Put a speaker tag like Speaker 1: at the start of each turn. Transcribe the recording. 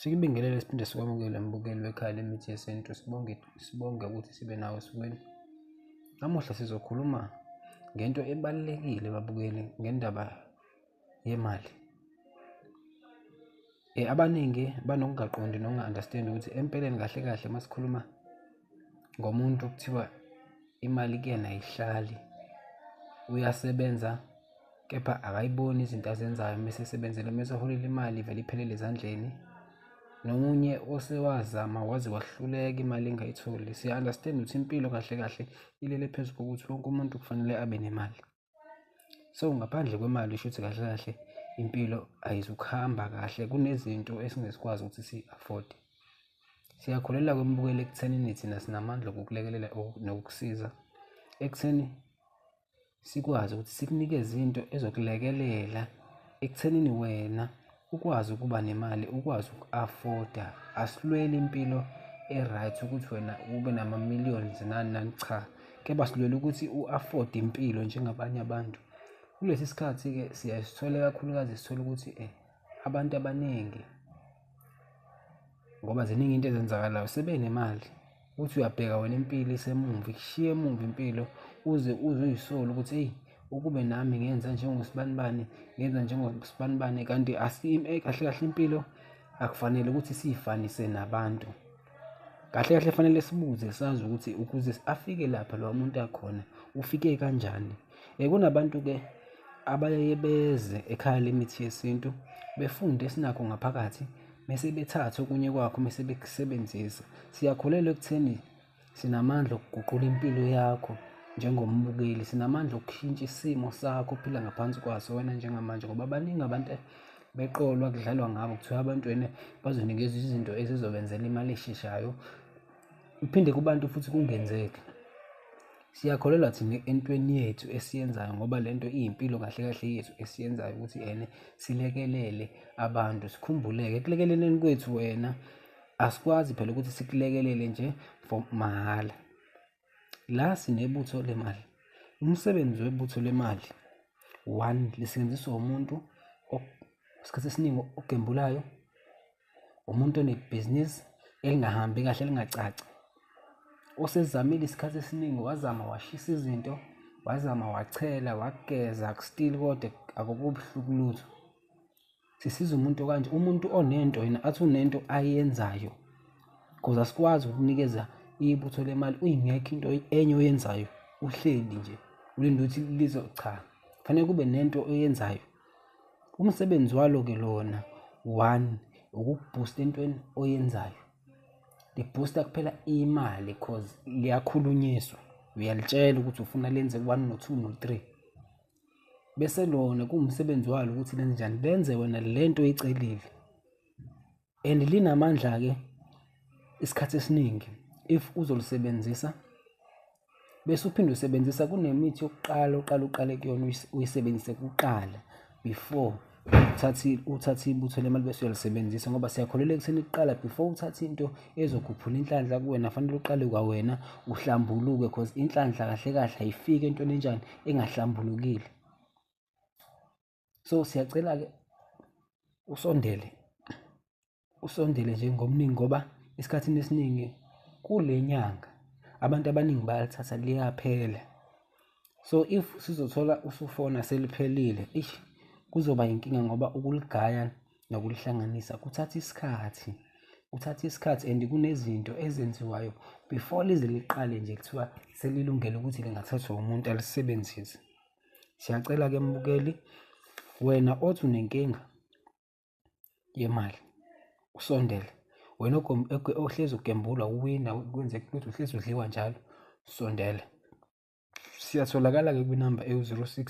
Speaker 1: Sikubingelele siphinde sikwamukele mbukeli wekhaya lemithi yesintu, sibonge sibonge ukuthi sibe nawe osukwini. Namuhla sizokhuluma ngento ebalulekile babukeli, ngendaba yemali. Abaningi banokungaqondi nokunga-understand-i ukuthi empeleni kahle kahle uma sikhuluma ngomuntu kuthiwa imali kuyena ayihlali, uyasebenza kepha akayiboni izinto azenzayo uma esebenzile, uma eseholile imali ivele iphelele ezandleni. Nomunye osewazama waze wahluleka imali engayitholi. Siya-understand-a ukuthi impilo kahle kahle ilele phezu kokuthi wonke umuntu kufanele abe nemali. So, ngaphandle kwemali shuthi kahle kahle impilo ayizukuhamba kahle, kunezinto esingeke sikwazi ukuthi siyi-afford-e. Siyakholelwa-ke mbukeli ekuthenini thina sinamandla okukulekelela nokukusiza ekutheni sikwazi ukuthi sikunikeze into ezokulekelela ekuthenini wena ukwazi ukuba nemali, ukwazi uku-afford-a. Asilweli impilo e-right ukuthi wena ube nama-millions nani nani, cha, kepha silwela ukuthi u-afford-e impilo njengabanye abantu. Kulesi sikhathi-ke siyaye sithole kakhulukazi, sithole ukuthi abantu abaningi ngoba ziningi into ezenzakalayo sebenemali, uthi uyabheka wena impilo isemumva, ikushiya emumva impilo uze uze uyisole ukuthi eyi ukube nami ngenza njengosibanibani, ngenza njengosibanibani, kanti kahle kahle impilo akufanele ukuthi siyifanise nabantu. Kahle kahle fanele sibuze sazi ukuthi ukuze afike lapha lo muntu akhona ufike kanjani. Kunabantu-ke abaye beze ekhaya lemithi yesintu befunde esinakho ngaphakathi mese bethathe okunye kwakho mese bekusebenzisa. Siyakholelwa ekutheni sinamandla okuguqula impilo yakho njengombukeli, sinamandla okushintsha isimo sakho ophila ngaphansi kwaso wena njengamanje, ngoba baningi abantu beqolwa kudlalwa ngabo, kuthiwa abantu wena bazonikezwa izinto ezizobenzela imali esheshayo, kuphinde kubantu futhi kungenzeki. Siyakholelwa thina entweni yethu esiyenzayo ngoba lento iyimpilo kahle kahle yethu esiyenzayo ukuthi ene silekelele abantu, sikhumbuleke ekulekeleleni kwethu wena asikwazi phela ukuthi sikulekelele nje for mahhala. La sinebutho lemali. Umsebenzi webutho lemali, one, lisetshenziswa umuntu isikhathi esiningi ogembulayo, umuntu onebhizinisi elingahambi kahle, elingacaci, osezamile isikhathi esiningi, wazama washisa izinto, wazama wachela, wageza, still kodwa akukubuhlungu lutho. Sisiza umuntu okanje, umuntu onento yena athi unento ayenzayo, cause asikwazi ukunikeza ibutho lemali uyingekho into enye oyenzayo, uhleli nje ulinde ukuthi lizo, cha, kufanele kube nento oyenzayo. Umsebenzi walo-ke lona, one, ukukubhusta entweni oyenzayo, libhusta kuphela imali cause liyakhulunyiswa, uyalitshela ukuthi ufuna lenze one no-two no-three, bese lona kuwumsebenzi walo ukuthi lenze njani, lenze wena lento oyicelile. And linamandla-ke isikhathi esiningi if uzolisebenzisa bese uphinde usebenzisa kunemithi yokuqala oqala uqale kuyona uyisebenzise kuqala before uthathe ibutho lemali bese uyalisebenzisa, ngoba siyakholelwa ekutheni kuqala before uthathe into ezokhuphula inhlanhla kuwena fanele uqale kwawena uhlambuluke, cause inhlanhla kahle kahle ayifiki entweni enjani engahlambulukile. So siyacela-ke usondele, usondele nje ngobuningi, ngoba esikhathini esiningi kule nyanga abantu abaningi bayalithatha liyaphela. So if sizothola usufona seliphelile, eish, kuzoba inkinga ngoba ukuligaya nokulihlanganisa kuthatha isikhathi, kuthatha isikhathi and kunezinto ezenziwayo before lize liqale nje kuthiwa selilungele ukuthi lingathathwa umuntu alisebenzise. Siyacela-ke mbukeli, wena othi unenkinga yemali usondele, wena ohlezi ugembula uwina kwenzeka ukuthi uhlezi udliwa njalo, sondela. Siyatholakala-ke kwinamba ewu-06.